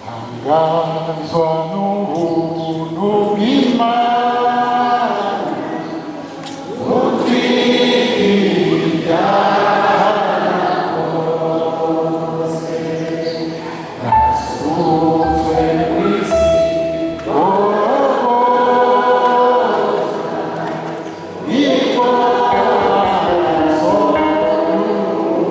Ntangazwa n'ubuntu bw'Imana butwikira hose, nasutswe kw'isi Golgotha, niko amaraso y'urukingo.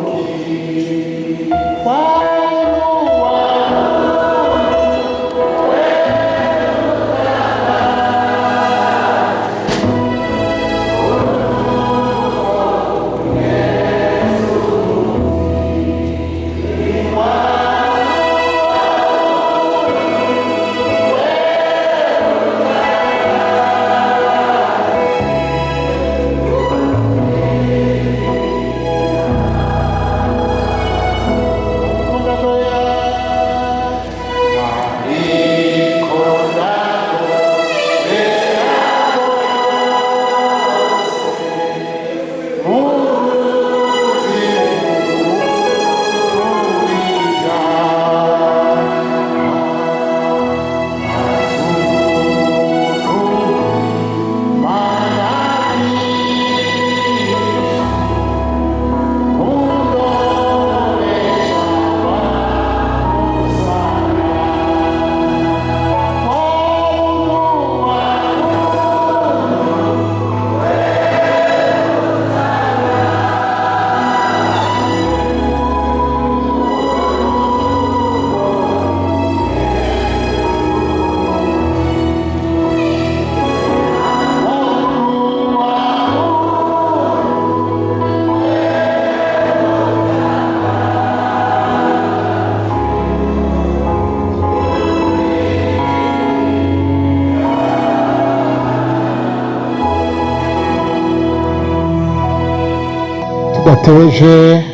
Tudatebeje,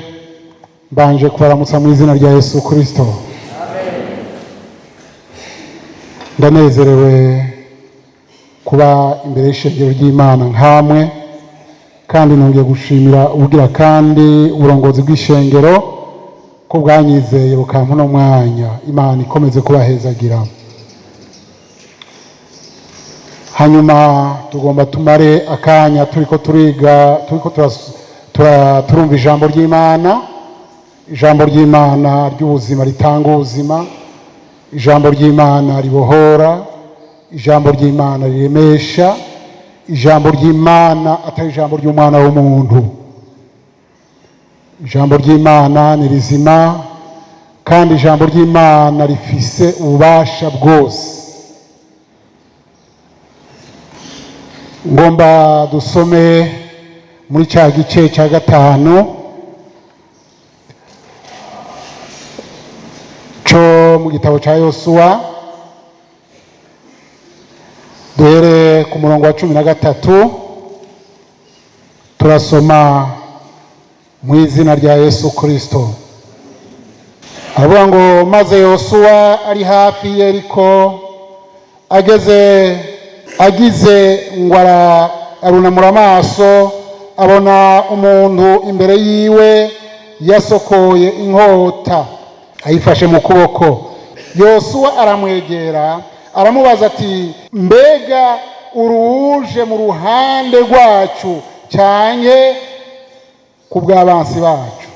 mbanje kubaramutsa mu izina rya Yesu Kristo. Ndanezerewe kuba imbere y'ishengero ry'Imana nkamwe, kandi nongeye gushimira ubugira kandi uburongozi bw'ishengero ko bwanyizeye bukampa uno mwanya. Imana ikomeze kubahezagira. Hanyuma tugomba tumare akanya turiko turiga, turiko turumva ijambo ry'Imana, ijambo ry'Imana ry'ubuzima ritanga ubuzima, ijambo ry'Imana ribohora, ijambo ry'Imana riremesha, ijambo ry'Imana atari ijambo ry'umwana w'umuntu. Ijambo ry'Imana ni rizima, kandi ijambo ry'Imana rifise ububasha bwose. Ngomba dusome muri cya gice cya gatanu cyo mu gitabo cya Yosuwa, duhere ku murongo wa 13. Turasoma mu izina rya Yesu Kristo. Aravuga ngo: "Maze Yosuwa ari hafi Yeriko, ageze agize ngo arunamura amaso, abona umuntu imbere yiwe yasokoye inkota ayifashe mu kuboko. Yosuwa aramwegera, aramubaza ati: 'Mbega uruje mu ruhande rwacu cyane ku bw'abansi bacu?'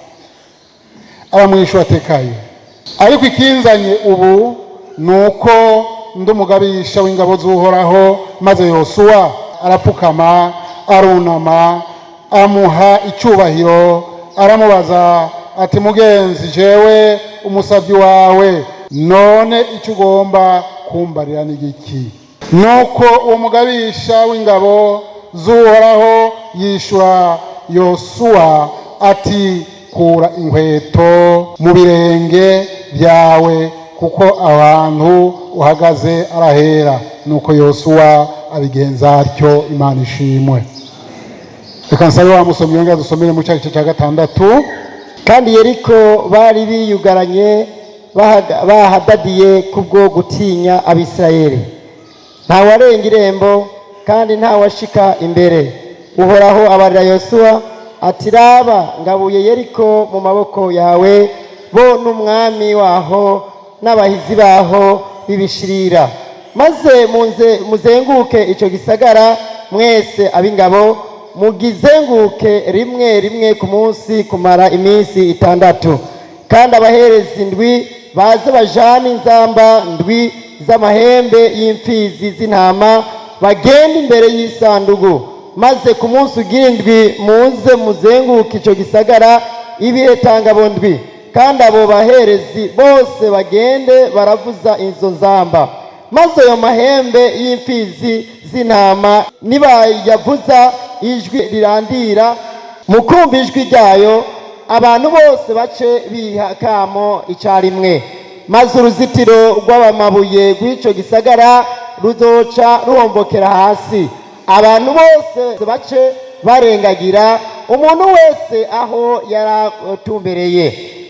Aramwishyura atekaye: 'Ariko ikinzanye ubu ni uko ndi umugabisha w'ingabo z'Uhoraho.' Maze Yosuwa arapfukama, arunama, amuha icyubahiro. Aramubaza ati: 'Mugenzi, jewe umusabyi wawe, none icyo ugomba kumbarira ni igiki?' Nuko uwo mugabisha w'ingabo z'Uhoraho yishura Yosuwa ati: 'Kura inkweto mu birenge byawe, kuko abantu uhagaze arahera.' Nuko Yosuwa abigenza atyo." Imana ishimwe. Reka nsabe wa musomyi yongera dusomere mu gice cya gatandatu. Kandi Yeriko bari biyugaranye, bahadadiye kubwo gutinya Abisirayeli. Ntawarenga irembo kandi ntawashika imbere. Uhoraho abarira Yosuwa ati: "Raba, ngabuye Yeriko mu maboko yawe, bo n'umwami waho." n'abahizi baho b'ibishirira. Maze muzenguke icyo gisagara mwese ab'ingabo, mugizenguke rimwe rimwe ku munsi kumara iminsi 6. Kandi abaherezi ndwi baze bajane inzamba ndwi z'amahembe y'imfizi z'intama, bagende imbere y'isandugu. Maze ku munsi ugira indwi muze muzenguke icyo gisagara ibihe tangabo ndwi, kandi abo baherezi bose bagende baravuza izo nzamba. Maze ayo mahembe y'imfizi z'intama nibayavuza ijwi rirandira, mu kumva ijwi ryayo abantu bose bace biha akamo icyarimwe. Maze uruzitiro rw'abamabuye rw'icyo gisagara ruzoca ruhombokera hasi, abantu bose bace barengagira, umuntu wese aho yaratumbereye.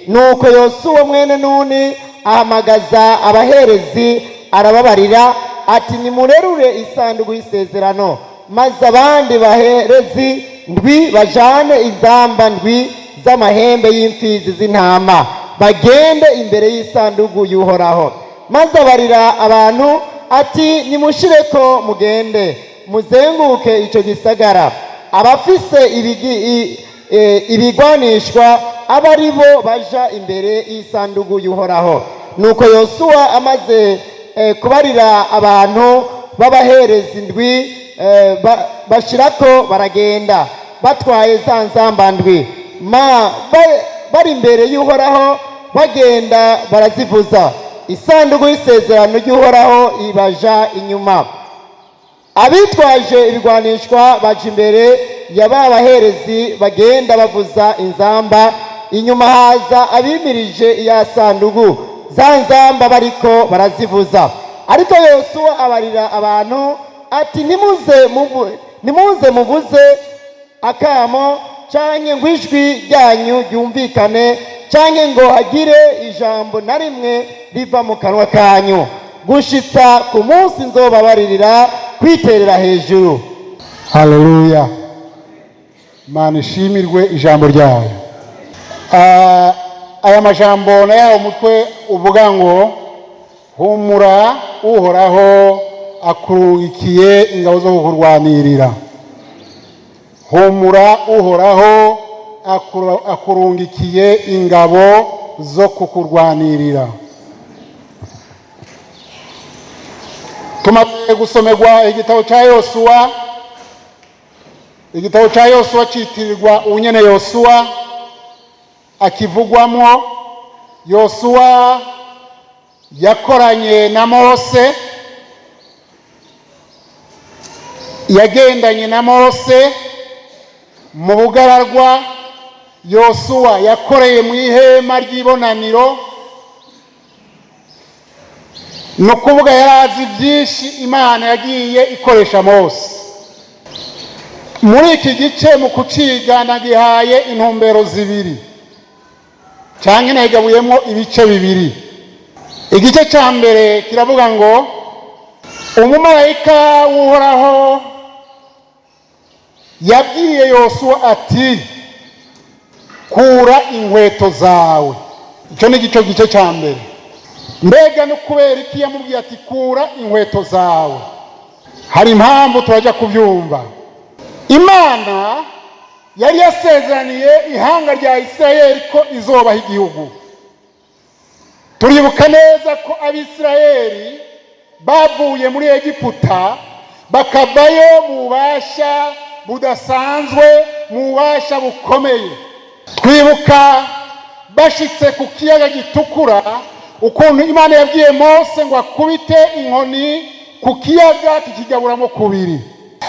Nuko Yosuwa mwene Nuni ahamagaza abaherezi, arababarira ati: "Nimurerure isanduku y'isezerano." Maze abandi baherezi ndwi bajane inzamba ndwi z'amahembe y'imfizi z'intama, bagende imbere y'isanduku y'Uhoraho. Maze abarira abantu ati: "Nimushireko mugende muzenguke icyo gisagara, abafise ibigwanishwa abe ari bo baja imbere y'isanduku y'Uhoraho." Nuko Yosuwa amaze kubarira abantu b'abaherezi ndwi, bashirako baragenda batwaye za nzamba ndwi, bari imbere y'Uhoraho bagenda barazivuza. Isanduku y'isezerano ry'Uhoraho ibaja inyuma. Abitwaje ibigwanishwa baja imbere ya ba baherezi bagenda bavuza inzamba, inyuma haza abimirije ya sandugu, za nzamba bariko barazivuza. Ariko Yosuwa abarira abantu ati: "Nimuze muvuze akamo canke ngo ijwi ryanyu ryumvikane, canke ngo hagire ijambo na rimwe riva mu kanwa kanyu, gushitsa ku munsi nzobabaririra kwiterera hejuru." Haleluya, Imana ishimirwe ijambo ryayo. Aya majambo nayawe umutwe uvuga ngo: "Humura, Uhoraho akurungikiye ingabo zo kukurwanirira." Humura, Uhoraho akurungikiye ingabo zo kukurwanirira. Tumaze gusomerwa igitabo cya Yosuwa. Igitabo cya Yosuwa citirirwa unyene Yosuwa akivugwamwo. Yosuwa yakoranye na Mose, yagendanye na Mose mu bugararwa. Yosuwa yakoreye mu ihema ry'ibonaniro, ni ukuvuga yari azi byinshi Imana yagiye ikoresha Mose. Muri iki gice mu kuciga nagihaye intumbero zibiri, cyangwa nagabuyemo ibice bibiri. Igice cya mbere kiravuga ngo umumarayika w'Uhoraho yabwiye Yosuwa ati: "Kura inkweto zawe." Icyo ni igice gice cya mbere. Mbega no kubera iki yamubwiye ati: "Kura inkweto zawe"? Hari impamvu, turajya kubyumva. Imana yari yasezeraniye ihanga rya Isirayeli ko izobaha igihugu. Turibuka neza ko Abisirayeli bavuye muri Egiputa, bakavayo mu bubasha budasanzwe, mu bubasha bukomeye. Twibuka bashitse ku kiyaga Gitukura, ukuntu Imana yabwiye Mose ngo akubite inkoni ku kiyaga kikigaburamo kubiri.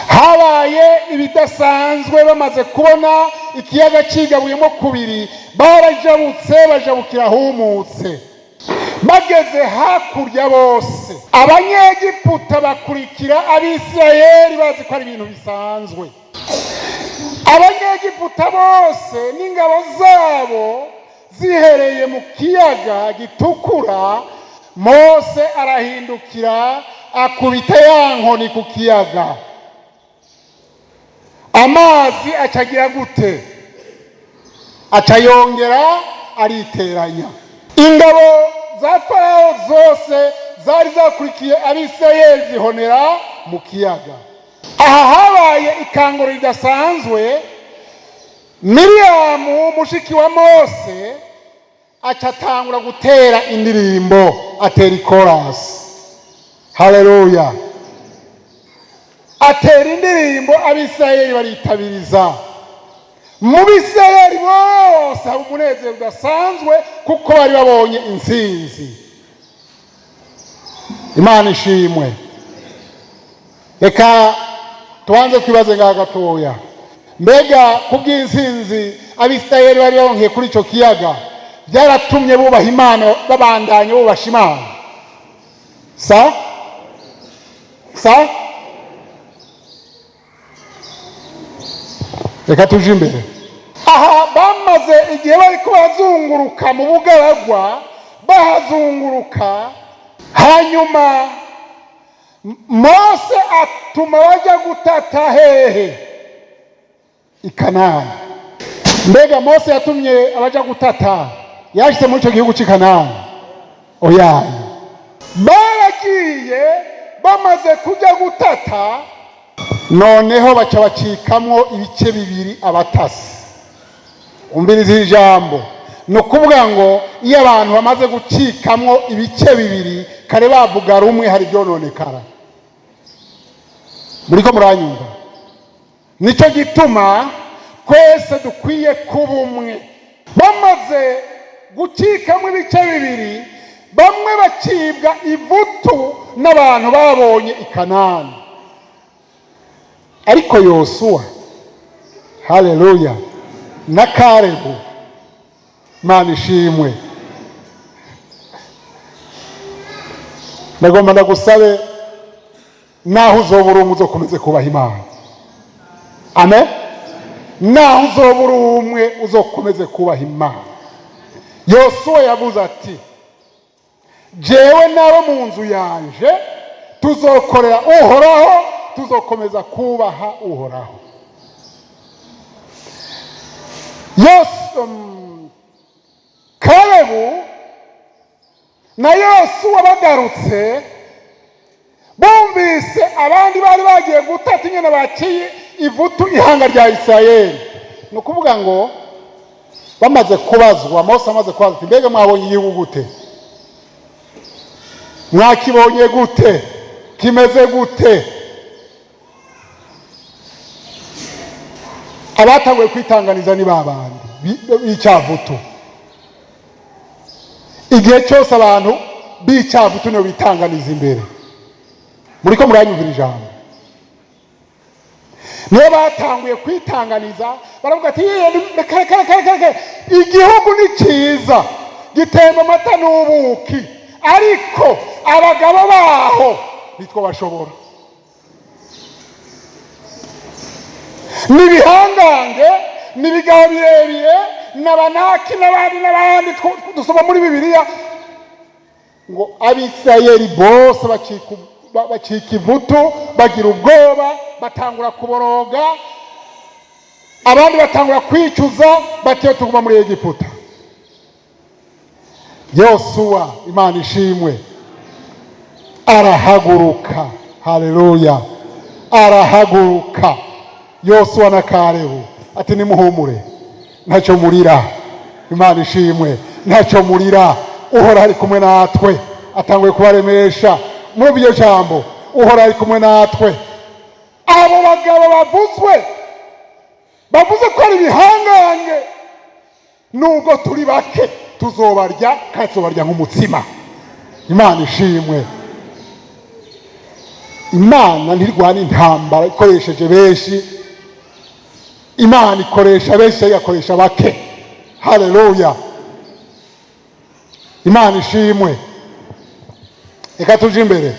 Habaye ibidasanzwe. Bamaze kubona ikiyaga kigabuyemo kubiri, barajabutse, bajabukira ahumutse. Bageze hakurya bose, Abanyegiputa bakurikira Abisirayeli bazi ko ari ibintu bisanzwe. Abanyegiputa bose n'ingabo zabo zihereye mu kiyaga Gitukura, Mose arahindukira akubita ya nkoni ku kiyaga, amazi acagira gute? Acayongera ariteranya. Ingabo za Farawo zose zari zakurikiye Abisirayeli zihonera mu kiyaga. Aha habaye ikanguro ridasanzwe. Miriyamu, mushiki wa Mose, aca atangura gutera indirimbo, atera ikorasi. Haleluya! Atera indirimbo, Abisirayeli baritabiriza. Mu Bisirayeli bose haba umunezero udasanzwe kuko bari babonye intsinzi. Imana ishimwe. Reka tubanze twibaze ngaha gatoya: mbega kubw'intsinzi Abisirayeli bari baronkeye kuri icyo kiyaga, byaratumye bubaha Imana, babandanya bubasha Imana? Sa sa Reka tuje imbere. Aha bamaze igihe bari barazunguruka mu bugaragwa, bahazunguruka. Hanyuma Mose atuma bajya gutata hehe? I Kanani. Mbega Mose yatumye abaja gutata, yashyize muri icyo gihugu cy'i Kanani? Oya. Baragiye, bamaze kujya gutata, noneho baca bacikamwo ibice bibiri abatasi. Umviriza iri jambo. Ni ukuvuga ngo iyo abantu bamaze gucikamwo ibice bibiri, kare bavuga rumwe, hari ibyononekara. Muriko muranyumva? Nicyo gituma twese dukwiye kuba umwe. Bamaze gucikamo ibice bibiri, bamwe bacibwa ivutu n'abantu babonye i Kanani. Ariko Yosuwa, haleluya, na Karebu, Imana ishimwe. Ndagomba ndagusabe, naho uzoba uri umwe, uzokomeze kubaha Imana. Amen. Naho uzoba uri umwe, uzokomeze kubaha Imana. Yosuwa yavuze ati: "Jewe n'abo mu nzu yanje tuzokorera Uhoraho, tuzokomeza kubaha Uhoraho." Kalebu na Yosuwa bagarutse, bumvise abandi bari bagiye gutata inyana baciye ivutu ihanga rya Isirayeli. Ni ukuvuga ngo bamaze kubazwa, Mose amaze kubazwa ati: "Mbega mwabonye igihugu gute? Mwakibonye gute? Kimeze gute?" Abatanguye kwitanganiza ni babandi b'icyavutu. Igihe cyose abantu b'icyavutu nibo bitanganiza imbere. Muriko muranyumvira ijambo? Nibo batanguye kwitanganiza, baravuga ati: "Reka, reka, reka, reka, reka, igihugu ni cyiza, gitemba amata n'ubuki, ariko abagabo baho nitwo bashobora, ni ibihangange, ni ibigabo birebire, n'Abanaki n'abandi n'abandi dusoma muri Bibiliya." Ngo Abisirayeli bose bacika ivutu, bagira ubwoba, batangura kuboroga, abandi batangura kwicuza bati: "Iyo tuguma muri Egiputa." Yosuwa, Imana ishimwe, arahaguruka. Haleluya! Arahaguruka, Yosuwa na Karebu, ati: "Nimuhumure, ntacyo murira." Imana ishimwe. "Ntacyo murira, Uhora ari kumwe natwe." Atanguye kubaremesha muri iryo jambo: "Uhora ari kumwe natwe." Abo bagabo bavuzwe, bavuze ko ari ibihangange, nubwo turi bake tuzobarya, kandi tuzobarya nk'umutsima. Imana ishimwe. Imana ntirwana intambara ikoresheje benshi. Imana ikoresha benshi, igakoresha bake. Haleluya! Imana ishimwe. Reka tuje imbere.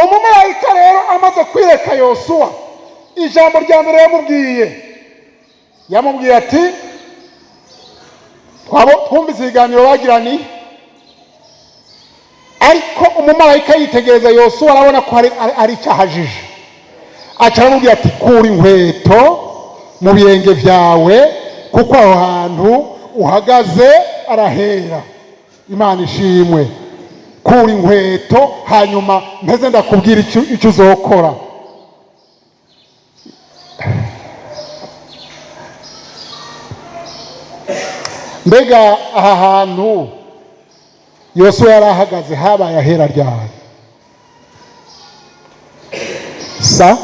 Umumarayika rero amaze kwireka Yosuwa, ijambo rya mbere yamubwiye ati: "Twumvise ibiganiro bagirani." Ariko umumarayika yitegereza Yosuwa, arabona ko hari icyaha ajije. Aca aramubwira ati: "Kura inkweto mu birenge byawe, kuko aho hantu uhagaze arahera." Imana ishimwe. Kura inkweto, hanyuma mpeze ndakubwira icyo uzokora. Mbega aha hantu Yosuwa yari ahagaze habaye ahera ryari? Sa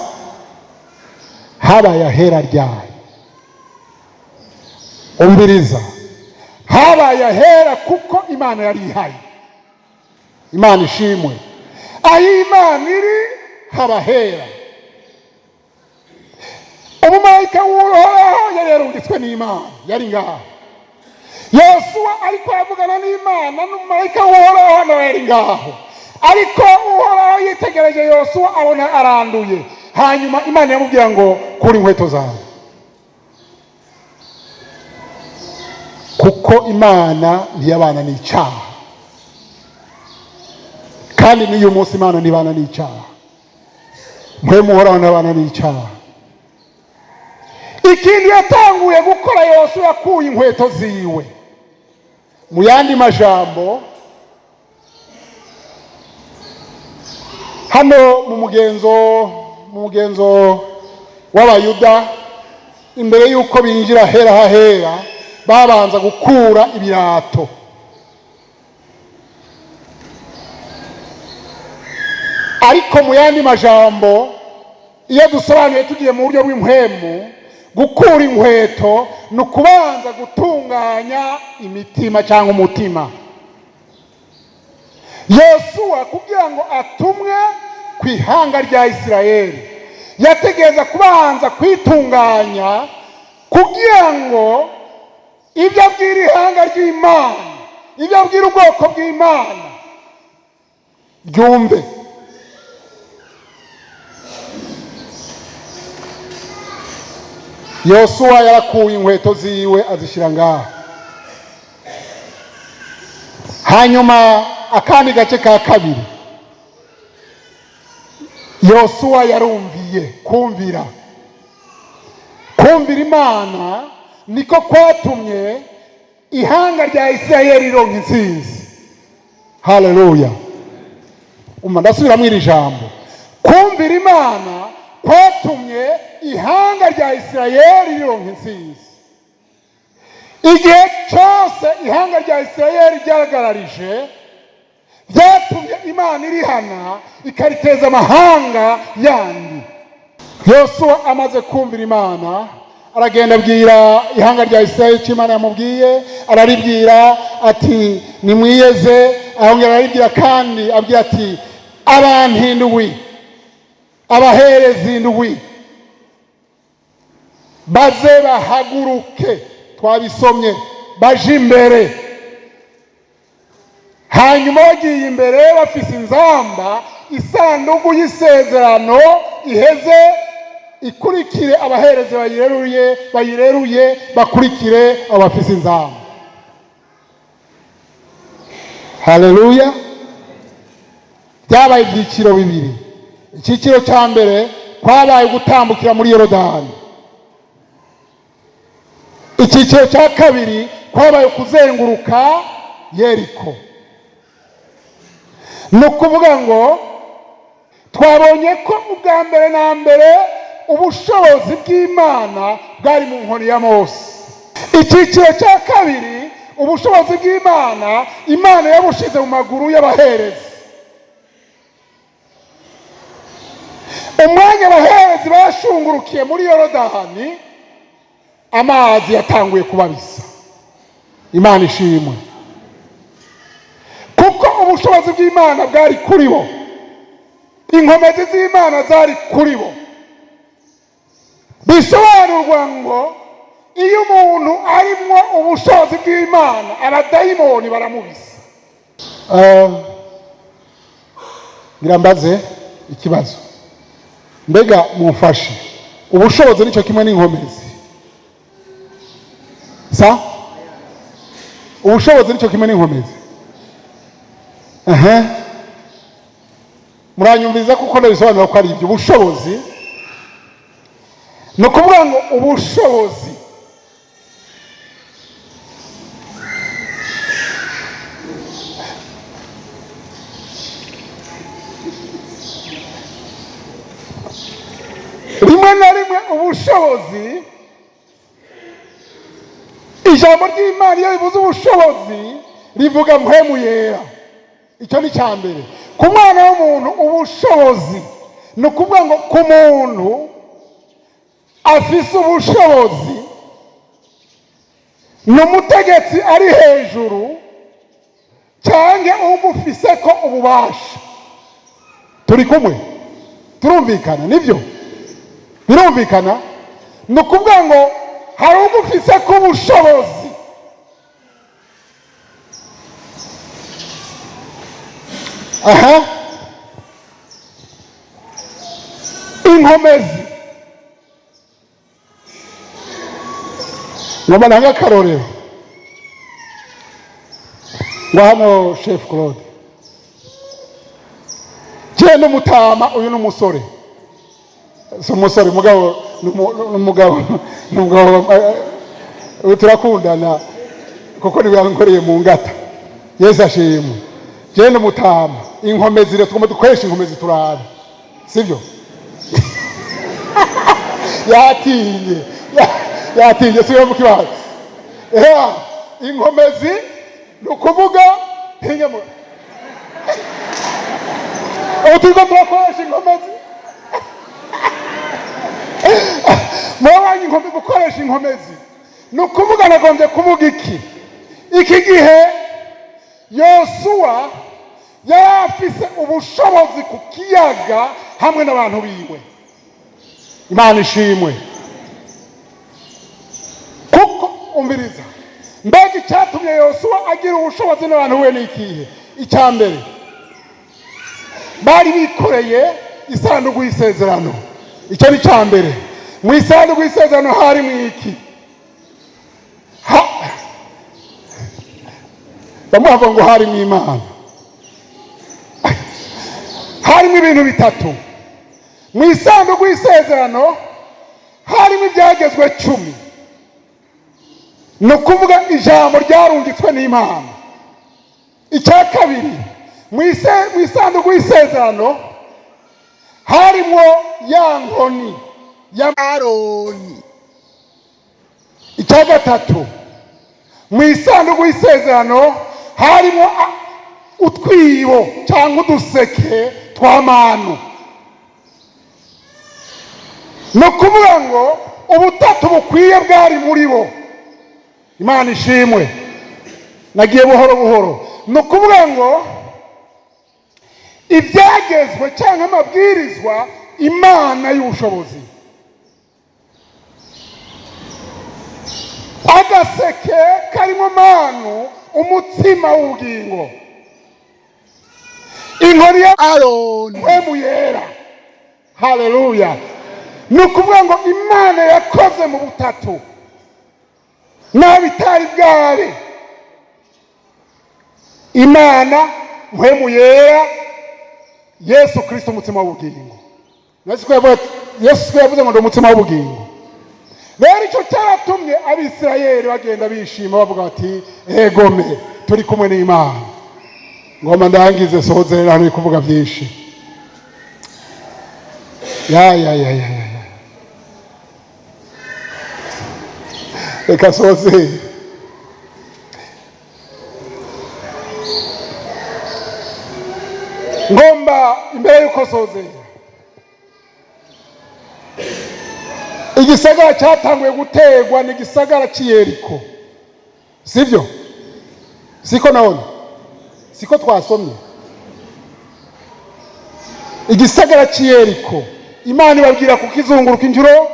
habaye ahera ryari? Umviriza, habaye ahera kuko Imana yari ihari. Imana ishimwe. Aho Imana iri haba hera. Umumarayika w'Uhoraho yari yarungitswe n'Imana, yari ngaho. Yosuwa ariko aravugana n'Imana, n'umumarayika w'Uhoraho nawe yari ngaho. Ariko Uhoraho yitegereje Yosuwa abona aranduye. Hanyuma Imana yamubwira ngo kura inkweto zawe, kuko Imana ntiyabana n'icyaha, kandi n'uyu munsi Imana ntibana n'icyaha. Mpwemu Uhoraho ntabana n'icyaha. Ikintu yatanguye gukora, Yosuwa yakuye inkweto ziwe. Mu yandi majambo, hano mu mugenzo w'Abayuda, imbere y'uko binjira hera hahera, babanza gukura ibirato. Ariko mu yandi majambo, iyo dusobanuye tugiye mu buryo bw'impwemu, gukura inkweto ni ukubanza gutunganya imitima cyangwa umutima. Yosuwa kugira ngo atumwe ku ihanga rya Isirayeli, yategereza kubanza kwitunganya kugira ngo ibyo abwira ihanga ry'Imana, ibyo abwira ubwoko bw'Imana ryumve. Yosuwa yarakuye inkweto ziwe azishyira ngaho. Hanyuma akandi gace ka kabiri, Yosuwa yarumviye. Kumvira, kumvira Imana niko kwatumye ihanga rya Isirayeli rironka intsinzi. Haleluya! Ndasubiramo iri jambo: kumvira Imana kwatumye ihanga rya Isirayeli rironka intsinzi. Igihe cyose ihanga rya Isirayeli ryagararije, byatumye Imana irihana ikariteza amahanga yandi. Yosuwa amaze kumvira Imana, aragenda abwira ihanga rya Isirayeli icyo Imana yamubwiye. Araribwira ati nimwiyeze. Arongera araribwira kandi abwira ati abantu indwi, abaherezi indwi, baze bahaguruke. Twabisomye, baje imbere. Hanyuma bagiye imbere bafise inzamba, isanduku y'isezerano iheze ikurikire abaherezi bayireruye bakurikire abafise inzamba. Haleluya! Byabaye ibyiciro bibiri. Icyiciro cya mbere kwabaye gutambukira muri Yorodani. Icyiciro cya kabiri kwabaye kuzenguruka Yeriko. Ni ukuvuga ngo twabonye ko ubwa mbere na mbere ubushobozi bw'Imana bwari mu nkoni ya Mose. Icyiciro cya kabiri, ubushobozi bw'Imana, Imana yabushize mu maguru y'abaherezi. Umwanya abaherezi bashungurukiye muri Yorodani, amazi yatanguye kubabisa. Imana ishimwe, kuko ubushobozi bw'Imana bwari kuri bo, inkomezi z'Imana zari kuri bo. Bisobanurwa ngo iyo umuntu arimwo ubushobozi bw'Imana, abadayimoni baramubisa. Ngira mbaze ikibazo, mbega mumfashe, ubushobozi nicyo kimwe n'inkomezi? Sa ubushobozi nicyo kimwe n'inkomezi? Muranyumviriza kuko ndabisobanura ko ari ibyo. Ubushobozi ni ukuvuga ngo ubushobozi Ubushobozi, ijambo ry'Imana iyo rivuze ubushobozi rivuga Mpwemu Yera. Icyo ni icya mbere. Ku mwana w'umuntu ubushobozi, ni ukuvuga ngo ku muntu afise ubushobozi ni umutegetsi ari hejuru cyangwa ugufise ko ububasha. Turi kumwe? Turumvikana? Nibyo, birumvikana. Ni ukuvuga ngo hari ugufise ko ubushobozi. Aha, inkomezi, ngomba ntange akarorero ngo hano chef Claude je n'umutama, uyu n'umusore, si umusore mugabo, n'umugabo, n'umugabo, turakundana kuko niwe yankoreye mu ngata. Yesu ashimwe. Je n'umutama, inkomezi rero tugomba dukoresha inkomezi turabe, sibyo? Yatinye, yatinye, siyo mu kibazo. Inkomezi ni ukuvuga ntinyamo. Ubu turiko turakoresha inkomezi, murabonye inkomezi, gukoresha inkomezi ni ukuvuga, nagombye kuvuga iki? Iki gihe Yosuwa yari afise ubushobozi ku kiyaga hamwe n'abantu biwe. Imana ishimwe. Kuko umviriza, mbega icyatumye Yosuwa agira ubushobozi n'abantu biwe ni ikihe? Icya mbere, bari bikoreye isanduku y'isezerano. Icyo ni icya mbere. Mu isanduku y'isezerano hari mu iki? Bamwe bavuga ngo harimo Imana. Harimo ibintu bitatu mu isanduku y'isezerano. Harimo ibyagezwe 10, ni ukuvuga ijambo ryarungitswe n'Imana. Icya kabiri, mu isanduku y'isezerano harimo ya nkoni ya Aroni. Icya gatatu, mu isanduku y'isezerano harimo utwibo cyangwa uduseke twa manu. Ni ukuvuga ngo ubutatu bukwiye bwari muri bo. Imana ishimwe. Nagiye buhoro buhoro. Ni ukuvuga ngo ibyagezwe cyangwa amabwirizwa, Imana y'ubushobozi, agaseke karimo manu, umutsima w'ubugingo, inkoni ya Aroni, Mpwemu Yera. Haleluya! Ni ukuvuga ngo Imana yakoze mu butatu naho bitari bwabe. Imana Mpwemu Yera, Yesu Kristo umutsima w'ubugingo. Yesu yavuze ngo ndi umutsima w'ubugingo. Rero icyo cyaratumye Abisirayeli bagenda bishima, bavuga bati: "Egome, turi kumwe n'Imana." Ngoma ndangize, sohoze rero hano kuvuga byinshi. Ya ya ya ya ya, reka soze. Ngomba imbere y'uko soze, igisagara cyatanguye gutegwa ni igisagara cy'i Yeriko, sibyo? Siko none siko twasomye? Igisagara cy'i Yeriko, Imana ibabwira kukizunguruka inshuro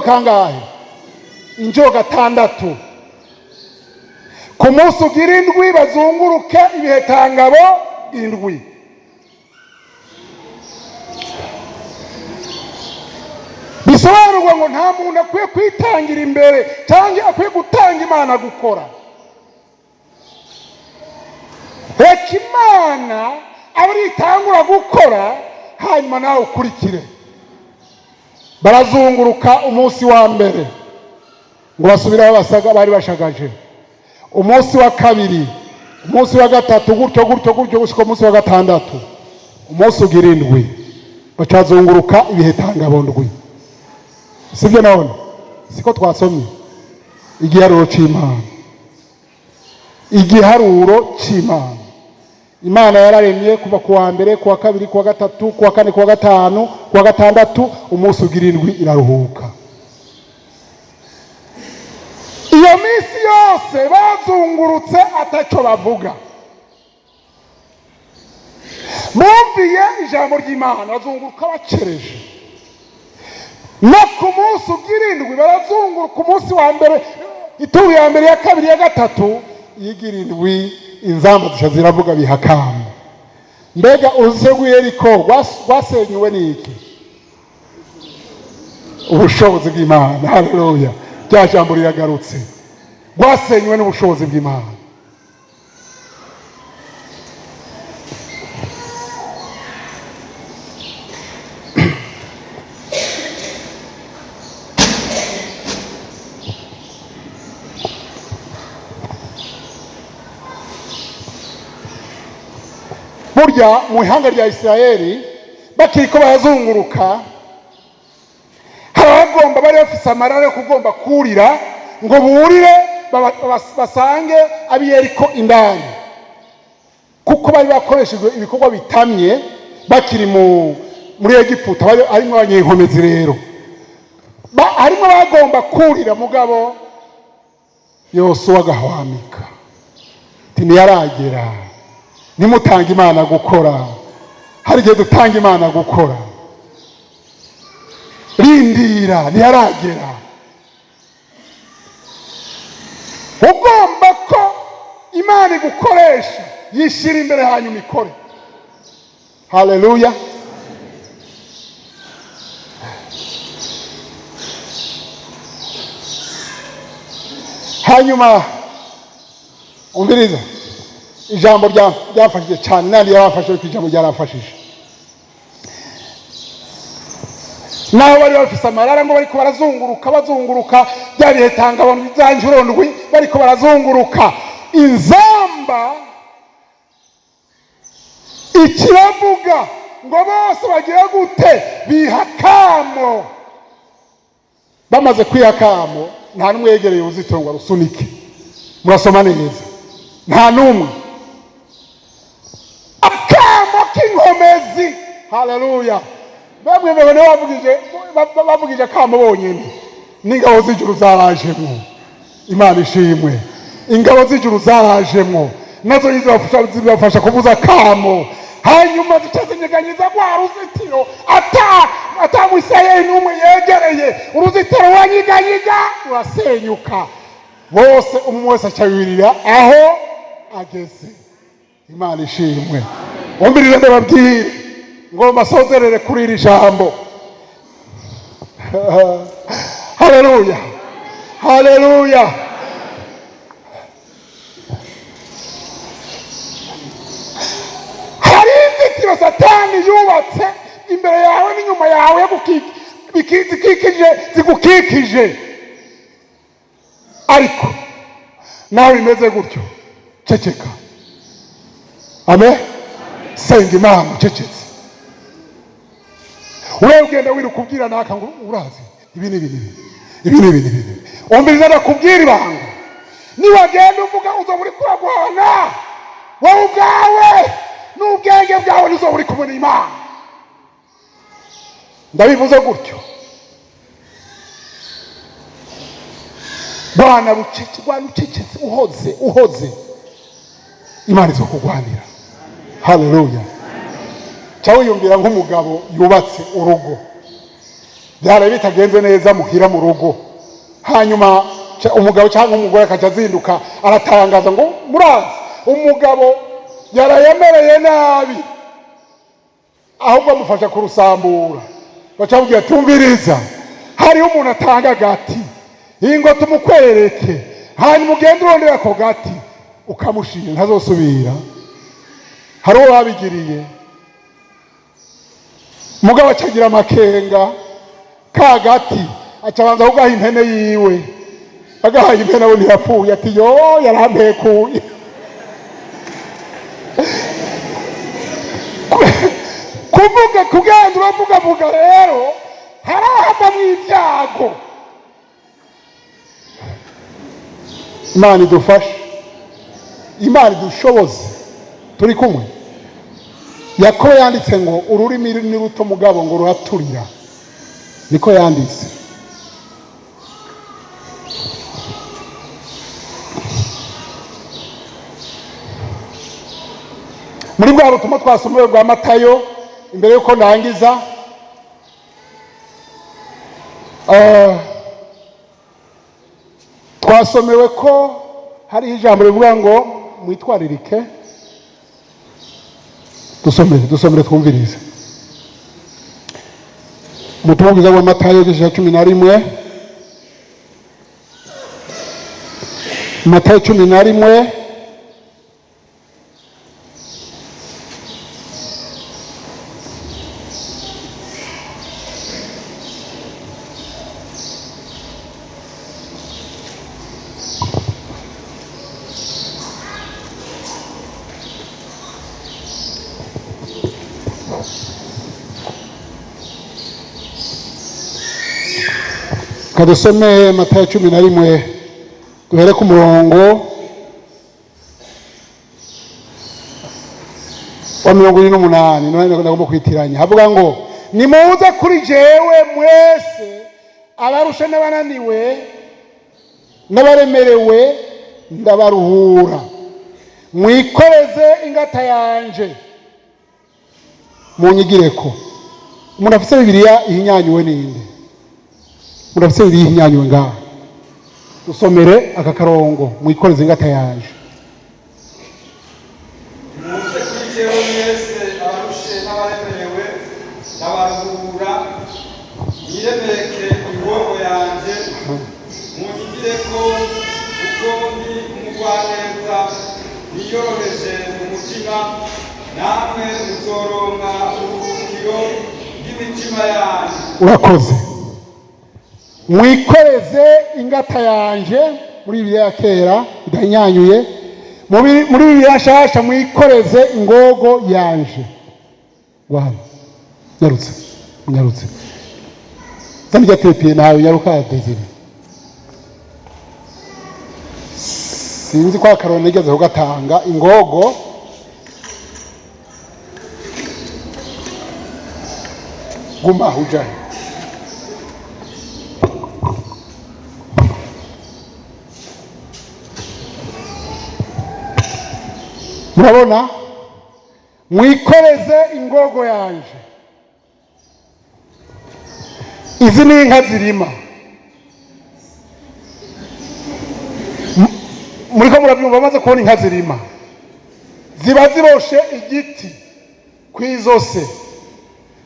kangahe? Inshuro gatandatu. Ku munsi ugira indwi bazunguruke ibihetangabo indwi. Bisobanurwa ngo nta muntu akwiye kwitangira imbere cyangwa akwiye gutanga Imana gukora. Reka Imana abe itangura gukora, hanyuma nawe ukurikire. Barazunguruka umunsi wa mbere ngo basubire aho basaga bari bashagaje, umunsi wa kabiri, umunsi wa gatatu, gutyo gutyo gutyo, gushika umunsi wa gatandatu. Umunsi ugira indwi Bacazunguruka ibihe tangabondwi, sibyo? None siko twasomye igiharuro c'Imana? Igiharuro c'Imana, Imana yararemye kuva ku wa mbere, ku wa kabiri, ku wa gatatu, ku wa kane, ku wa gatanu, ku wa gatandatu, umunsi ugira indwi iraruhuka. Iyo minsi yose bazungurutse ataco bavuga, bumviye ijambo ry'Imana, bazunguruka bacereje. No ku munsi ugira indwi barazunguruka. Umunsi wa mbere, ituru ya mbere, ya kabiri, ya gatatu, iyigira indwi inzamba zisha ziravuga, bihakamba. Mbega uruzitiro rw'Iyeriko rwasenyuwe n'iki? Ubushobozi bw'Imana. Haleluya! Rya jambo riragarutse. Rwasenywe n'ubushobozi bw'Imana. Burya mu ihanga rya Isirayeli bakiriko barazunguruka, hari abagomba, bari bafise amarara yo kugomba kurira ngo burire basange ab'Iyeriko indani, kuko bari bakoreshejwe ibikorwa bitamye bakiri muri Egiputa, bari harimwo abanyenkomezi. Rero harimwo bagomba kurira, mugabo Yosuwa agahwamika ati: "Ntiyaragera, nimutange Imana gukora." Hari igihe dutanga Imana gukora. Rindira, ntiyaragera. Ugomba ko Imana igukoresha, yishyira imbere hanyuma ikore. Haleluya! Hanyuma umviriza ijambo ryamfashije cyane, nandi yarafashije, ariko ijambo ryaramfashije. Naho bari bafise amarara ngo bariko barazunguruka, bazunguruka bya bihe tangabona za nshuro ndwi, bariko barazunguruka, inzamba ikiravuga ngo bose bagira gute? Bihakamo. Bamaze kwihakamo, nta n'umwe yegereye uruzitiro ngo arusunike. Murasoma neza, nta n'umwe. Akamo k'inkomezi. Haleluya! Bamwe babone bavugije akamo bonyine, n'ingabo z'ijuru zarajemwo. Imana ishimwe! Ingabo z'ijuru zarajemwo, nazo zibafasha kuvuza akamo, hanyuma zica zinyeganyiza rwa ruzitiro. Ata Mwisirayeli n'umwe yegereye uruzitiro, ruranyiganyiga, rurasenyuka. Bose, umwe wese aca yurira aho ageze. Imana ishimwe! Umvirize ndababwire ngo mbasozerere kuri iri jambo. Haleluya, haleluya! Hari inzitiro Satani yubatse imbere yawe n'inyuma yawe zikikije, zigukikije. Ariko nawe bimeze gutyo, ceceka. Amen. Senga Imana ucecetse. Wewe ugenda wiruka ubwira naka ngo urazi ibi n'ibi n'ibi, ibi n'ibi n'ibi. Umviriza ndakubwira ibanga: niwagenda uvuga, uzoba uri kuragwana wowe ubwawe n'ubwenge bwawe, ntizoba uri kubona Imana. Ndabivuze gutyo. Bwana bucece, bwana ucecetse, uhoze, uhoze, Imana izokugwanira. Haleluya! Ca wiyumvira nk'umugabo yubatse urugo, byaraye bitagenze neza muhira mu rugo, hanyuma umugabo cyangwa umugore akaca azinduka aratangaza ngo: "Murazi umugabo yarayemereye nabi." Ahubwo amufasha kurusambura. Baca bamubwira: "Tumviriza, hariho umuntu atanga agati, ingo tumukwereke, hanyuma ugende urondera ako gati ukamushira, ntazosubira." Hari uwo babigiriye, mugabo acagira amakenga. Ka gati acabanza kugaha impene yiwe. Agahaye impene, abona irapfuye, ati: "Yo, yarampekuye." Kuva Kuvuga, kugenda uravugavuga rero harahavamwo ibyago. Imana idufashe, Imana idushoboze. Turi kumwe. Yakobo yanditse ngo ururimi ni ruto mugabo ngo ruraturira, niko yanditse. Muri bwa butumwa twasomewe bwa Matayo, imbere y'uko ndangiza, twasomewe ko hariho ijambo rivuga ngo mwitwaririke. Dusomere, dusomere, twumvirize ubutumwa bwiza bwa Matayo igice cya 11, Matayo 11. Kadusome Matayo 11, duhere ku murongo wa 48. None ndagomba kwitiranya. Havuga ngo: "Nimuze kuri jewe mwese abarushe n'abananiwe n'abaremerewe, ndabaruhura. Mwikoreze ingata yanje, munyigireko." Umuntu afise Bibiliya ihinyanyuwe ninde? Umuntu afise Bibiliya ihinyanyuwe ngaha, dusomere aka karongo: "Mwikoreze ingata yanje." Nimuze kuri jewe mwese abarushe n'abaremerewe, ndabaruhura. Mwiremereke ingogo yanje, munyigireko, kuko ndi umugwaneza niyoroheje mu mutima, namwe muzoronka uburuhukiro bw'imitima yanyu. Urakoze. "Mwikoreze ingata yanje" muri Bibiliya ya kera idahinyanyuye. Muri Bibiliya nshasha: "Mwikoreze ingogo yanje." Wana nyarutse, nyarutse, zana irya trépied nawe. Nyaruka, Desire. Sinzi ko akaroni nigeze kugatanga. Ingogo guma aho ujahe. Murabona: "Mwikoreze ingogo yanje." Izi ni inka zirima. Muriko murabyumva? Bamaze kubona inka zirima, ziba ziboshe igiti kw'izose,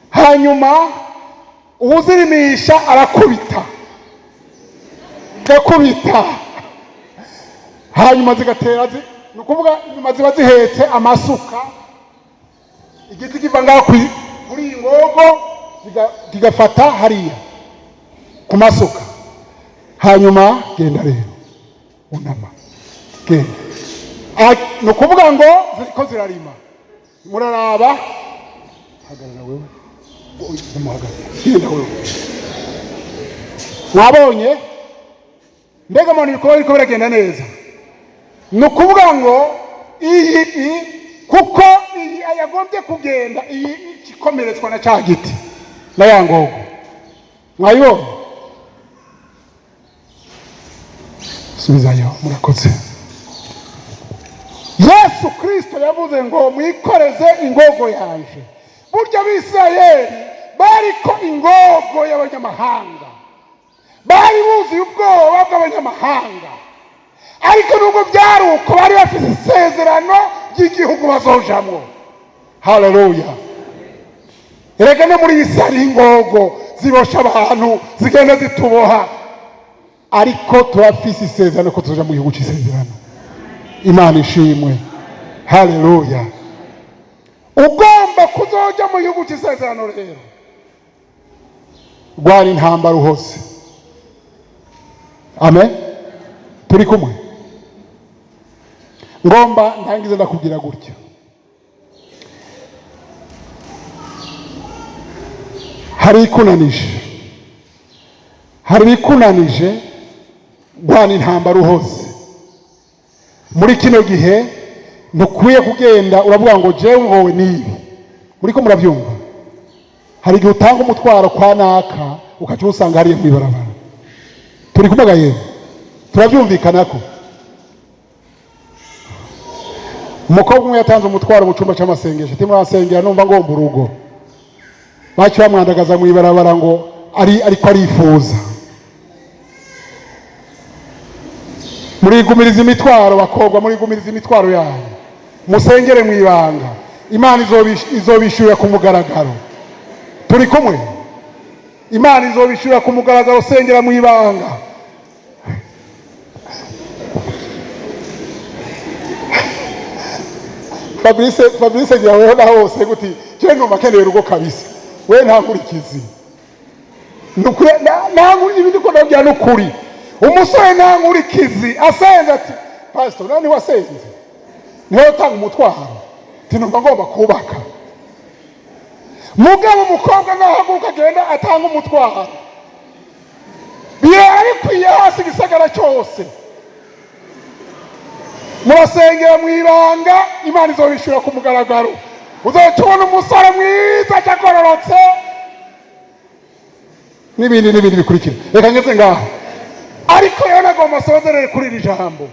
hanyuma uwuzirimisha arakubita, gakubita, hanyuma zigatera ni ukuvuga inyuma ziba zihetse amasuka. Igiti kiva ngaho kuri iyi ngogo, kigafata hariya ku masuka. Hanyuma genda rero, unama, genda. Ni ukuvuga ngo ziriko zirarima. Muraraba, hagarara wewe, muhagarara, genda wewe. Mwabonye? Mbega mbona ibikorwa biriko biragenda neza. Ni ukuvuga ngo iyi kuko iyi yagombye kugenda, iyi ikomeretswa na cya giti na ya ngogo. Mwayibonye? Subizayo, murakoze. Yesu Kirisito yavuze ngo mwikoreze ingogo yanje. Burya Abisirayeli bariko ingogo y'abanyamahanga, bari buzuye ubwoba bw'abanyamahanga, ariko nubwo byari uko, bari bafite isezerano ry'igihugu bazojamwo. Haleluya! Erega no muri iyi si hariho ingogo zibosha abantu, zigenda zituboha, ariko turafise isezerano ko tuzoja mu gihugu c'isezerano. Imana ishimwe, haleluya! Ugomba kuzoja mu gihugu c'isezerano rero, rwara intambara uhose. Amen. Turi kumwe. Ngomba ndangize ndakubwira gutya. Hari ikunanije, hari ibikunanije. Rwana intambara uhose. Muri kino gihe ntukwiye kugenda uravuga ngo jewe ngowe nibi. Muriko murabyumva? Hari igihe utanga umutwaro kwa naka, ukaca usanga hariya mw'ibarabara. Turi kumwe yewe? Turabyumvikana ko umukobwa umwe yatanze umutwaro mu cyumba cy'amasengesho ati: "Murasengera, numva ngomba urugo." Baciye bamwandagaza mu ibarabara ngo ari ariko arifuza. Murigumiriza imitwaro, bakobwa, murigumiriza imitwaro yanyu, musengere mu ibanga. Imana izobishyurira ku mugaragaro. Turi kumwe? Imana izobishyurira ku mugaragaro. Sengera mu ibanga. Fabrice, Fabrice, ngira weho naho hose guti je numva keneye urugo kabisa. We nta nkurikizi, nukuri nta ibi ndiko ndabwira nukuri. Umusore nta nkurikizi asenze ati: "Pastor, none wasenze niho utanga umutwaro?" Ati: "Numva ngomba kubaka." Mugabo umukobwa nahaguruka agenda atanga umutwaro, birara bikwiye hasi igisagara cyose. Murasengera mu ibanga, Imana izobishyura ku mugaragaro. Uzoca ubona umusore mwiza agororotse n'ibindi n'ibindi bikurikira. Reka ngeze ngaho, ariko rero nagomba asozerere kuri iri jambo.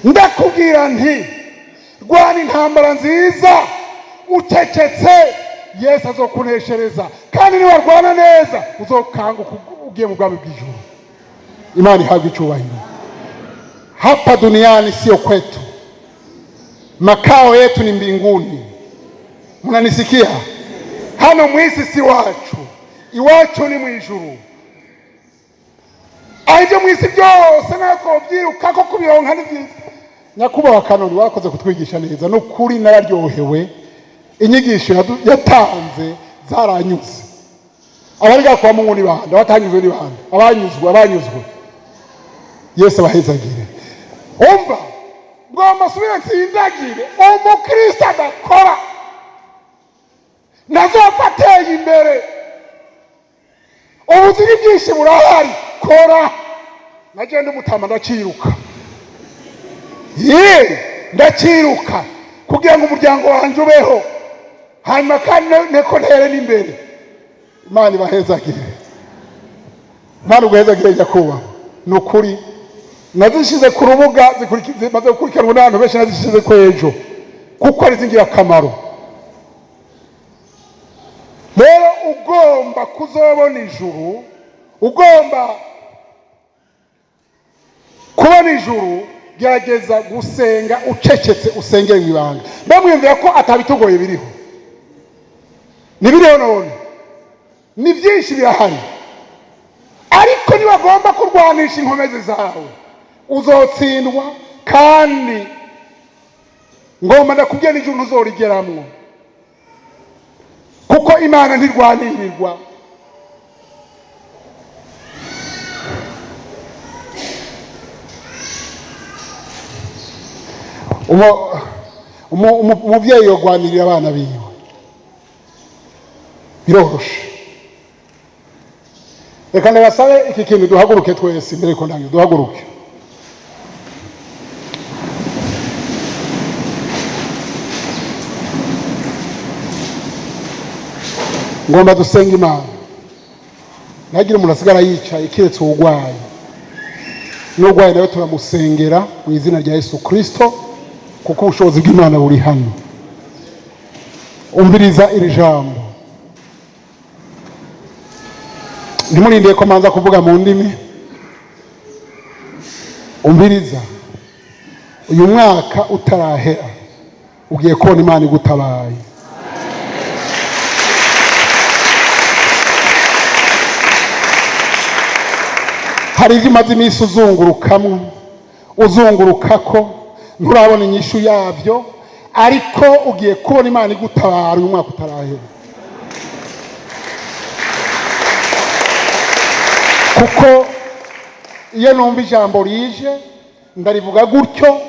Ndakubwira nti: rwana intambara nziza ucecetse, Yesu azokuneshereza, kandi niwarwana neza uzokanguka ugiye mu bwami bw'ijuru. Imana ihabwa icyubahiro. Hapa duniani sio kwetu, makao yetu ni mbinguni. Mnanisikia? Hano mwisi si wacu, iwacu ni mu ijuru. Aho ibyo mwisi byose natwo byiruka ko kubironka ni byiza. Nyakubahwa Kanoni, warakoze kutwigisha neza, ni ukuri nararyohewe. Inyigisho yatanze zaranyuze. Abari kwa Mungu ni bande? Abatanyuzwe ni bande? Abanyuzwe, abanyuzwe, Yesu abahezagire. Umva, ngomba subire nsindagire: umukristo adakora ntazopfa ateye imbere. Ubuzima bwinshi burahari, kora. Nagenda umutama, ndaciruka ye, ndaciruka kugira ngo umuryango wanjye ubeho, hanyuma kandi neko ntere n'imbere. Imana ibahezagire, Imana uguhezagire nyakubahwa. Ni ukuri nazishyize ku rubuga, zimaze gukurikiranwa n'abantu benshi. Nazishyize ku ejo kuko ari iz'ingirakamaro. Rero ugomba kuzobona ijuru, ugomba kubona ijuru, gerageza gusenga ucecetse, usengere mu ibanga. Ndamwiyumvira ko atabitugoye biriho, ntibiriho none ni byinshi birahari, ariko nibagomba kurwanisha inkomezi zawe uzotsindwa. Kandi ngomba ndakubwira, n'ijuru ntuzorigeramwo, kuko Imana ntirwanirirwa. Umuvyeyi yogwanirira abana biwe biroroshe. Reka ndabasabe iki kintu, duhaguruke twese imbere ko ndangiza. Duhaguruke. Ngomba dusenga Imana, ntagire umuntu asigara yicaye keretse uwurwaye. N'urwaye nawe turamusengera mu izina rya Yesu Kirisito, kuko ubushobozi bw'Imana buri hano. Umviriza iri jambo, ntimurindiye ko manza kuvuga mu ndimi. Umviriza, uyu mwaka utarahera ugiye kubona Imana igutabaye. Hari ibyo umaze iminsi uzungurukamwo, uzungurukako, nturabona inyishu yabyo, ariko ugiye kubona Imana igutabara uyu mwaka utarahera, kuko iyo numva ijambo rije ndarivuga gutyo,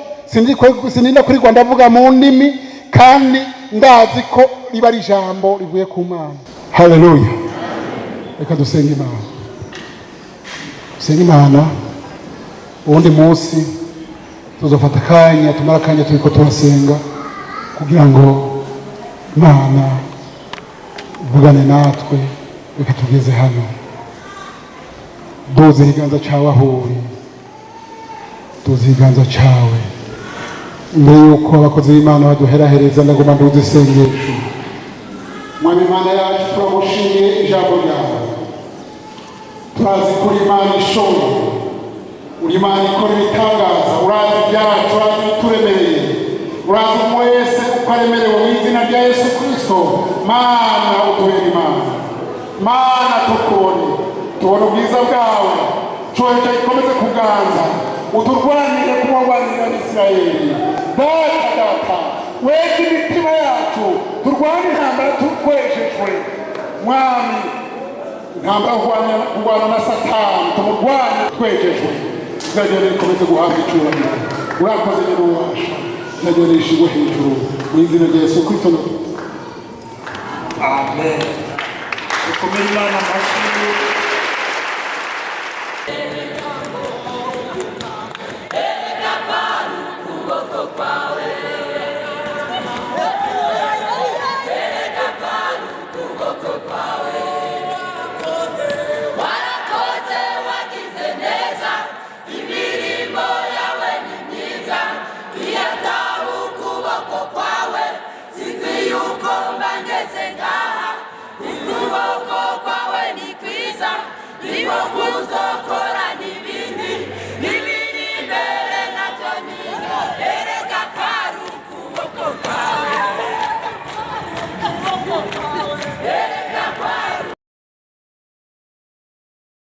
sinrinda kurirwa ndavuga mu ndimi, kandi ndazi ko riba ari ijambo rivuye ku Mana. Haleluya. Reka dusenge Imana, dusenge Imana. Uwundi munsi tuzofata akanya, tumara akanya turiko turasenga kugira ngo Imana ivugane natwe. Reka tugeze hano. Duze ikiganza cyawe aho uri, duze ikiganza cyawe. Mbere yuko abakozi b'Imana baduherahereza, ndagomba nduze isengesho. Mwami Imana yacu, turagushimiye ijambo ryawe. Turazi ko uri Imana ishoboye, uri Imana ikora ibitangaza. Urazi ibyacu, urazi ibituremereye, urazi umwe wese uko aremerewe. Mu izina rya Yesu Kirisito, Mana, utubere Imana. Mana, tukubone, tubone ubwiza bwawe. Cyubahiro cyawe gikomeze kuganza. Uturwanire kuba warwanirira Abisirayeli. Data, Data, weze imitima yacu, turwane intambara tukwejejwe. Mwami, intambara kurwana na Satani, tumurwane twejejwe. Izajya rikomeze guhabwa icyubahiro. Urakoze nyine ububasha, izajya rishigwe hejuru mu izina rya Yesu Kristo. Amen. Dukomere Imana amashyi.